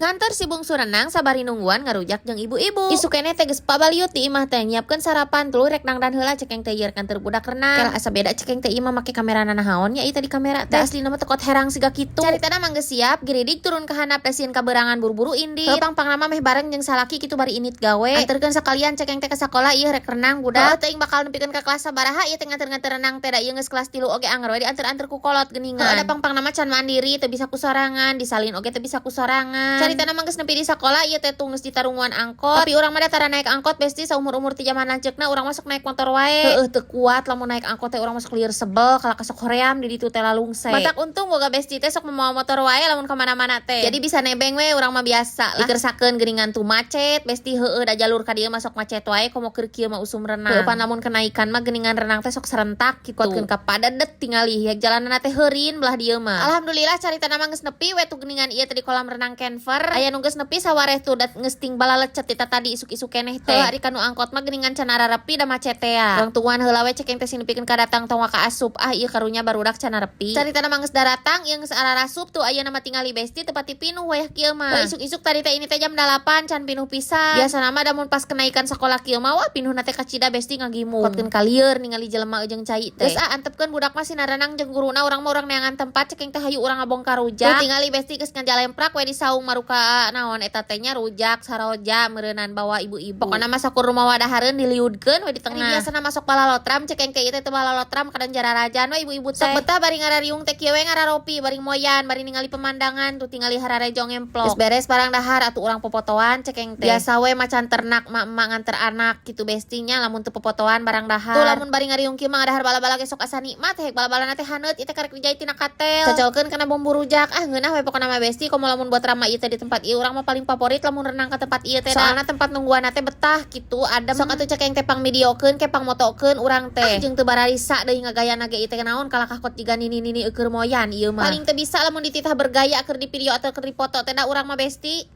Nganter si bungsu renang sabari nungguan ngarujak jeung ibu-ibu. Isuk keneh teh geus pabaliut di imah teh nyiapkeun sarapan, tuluy rek dangdan heula cekeng teh ieu nganter budak renang. Kela asa beda cekeng teh ieu mah, make kamera naon nya ieu teh di kamera teh. Aslina mah teu kot herang siga kitu. Caritana mah geus siap, giridig turun ka handap teh sieun kaberangan, buru-buru indit. Heuh, pang-pangna mah meh bareng jeung salaki kitu bari indit gawe. Anterkeun sakalian cekeng teh ke sakola, ieu rek renang budak. Heuh, teuing bakal nepikeun ka kelas sabaraha ieu teh nganter-nganter renang teh, da ieu geus kelas 3 oge anger we dianter-anter ku kolot geuningan. Heuh, da pang-pangna mah can mandiri, teu bisa ku sorangan, disalin oge teu bisa ku sorangan. Caritana mah geus nepi di sakola ieu teh, tuh geus ditarunguan angkot. Tapi urang mah da tara naik angkot, besti, saumur-umur ti zaman lanceukna urang masuk naik motor wae. Heueuh, teu kuat lamun naik angkot teh, urang masuk lieur sebel kalah kasok hoream di ditu teh lalungse. Matak untung boga besti teh sok mawa motor wae lamun ka mana-mana teh. Jadi bisa nebeng we urang mah, biasa lah. Dikersakeun geuningan tuh macet, besti, heueuh, da jalur ka dieu masuk macet wae, komo keur kieu mah usum renang. Heueuh, pan lamun kenaikan mah geuningan renang teh sok serentak kitu. Kuatkeun ka padadet tingali hek jalanna teh heurin belah dieu mah. Alhamdulillah, caritana mah geus nepi we tuh geuningan ieu teh di kolam renang Kenver. Aya nu geus nepi sawareh tuh, dat geus ting balalecet ti tadi isuk-isuk keneh teh. Heuh, ari kanu angkot mah geuningan can ararepi da macet teh ya. Urang tungguan heula we cekeng teh sing nepikeun ka datang, tong ka asup ah ieu, karunya barudak can repi. Caritana mah geus daratang ieu, geus ararasup tuh ayeuna mah tingali, besti, teu pati pinuh wayah kieu mah. Wah, isuk-isuk tadi teh ini teh jam 8 can pinuh pisan. Biasana mah da mun pas kenaikan sekolah kieu mah, wah, pinuhna teh kacida, besti, ngagimung. Kuatkeun kalieur ningali jelema jeung cai teh. Geus ah, antepkeun budak mah sina renang jeung guruna, urang mah urang neangan tempat cekeng teh, hayu urang ngabongkar rujak. Tuh tingali, besti, geus ngajalemprak we di saung maruka naon eta teh nya, rujak saroja meureunnan bawa ibu-ibu. Pokona mah sakur rumah wadahareun diliudkeun we di tengah. Biasana masuk balalotram cekeng teh, ieu teh teu balalotram, kadang jararajan we ibu-ibu teh. Sok betah bari ngarariung teh kieu we, ngararopi bari moyan bari ningali pemandangan, tuh tingali hararejo ngemplok. Geus beres barang dahar atuh urang popotoan cekeng teh. Biasa we macan ternak emak-emak nganter anak gitu, bestinya, lamun teu popotoan barang dahar. Tuh lamun bari ngariung kieu mah ngadahar bala-bala ge sok asa nikmat, hek bala-balana teh haneut, ieu teh karek dijait tina katel. Cocolkeun kana bumbu rujak, ah ngeunah we pokona mah, besti. Komo lamun buat rama ieu teh di tempat ieu, urang mah paling favorit lamun renang ka tempat ieu teh. Soalna tempat nungguan teh betah gitu, adem. Sok atuh cekeng teh pang videokeun ke pang motokeun urang teh. Ah, jeung teu bararisa deui ngagayana ge ieu teh naon, kalakah kot jiga nini-nini eueur moyan ieu mah. Paling teu bisa lamun dititah bergaya keur di video atau keur dipoto teh da urang mah, besti.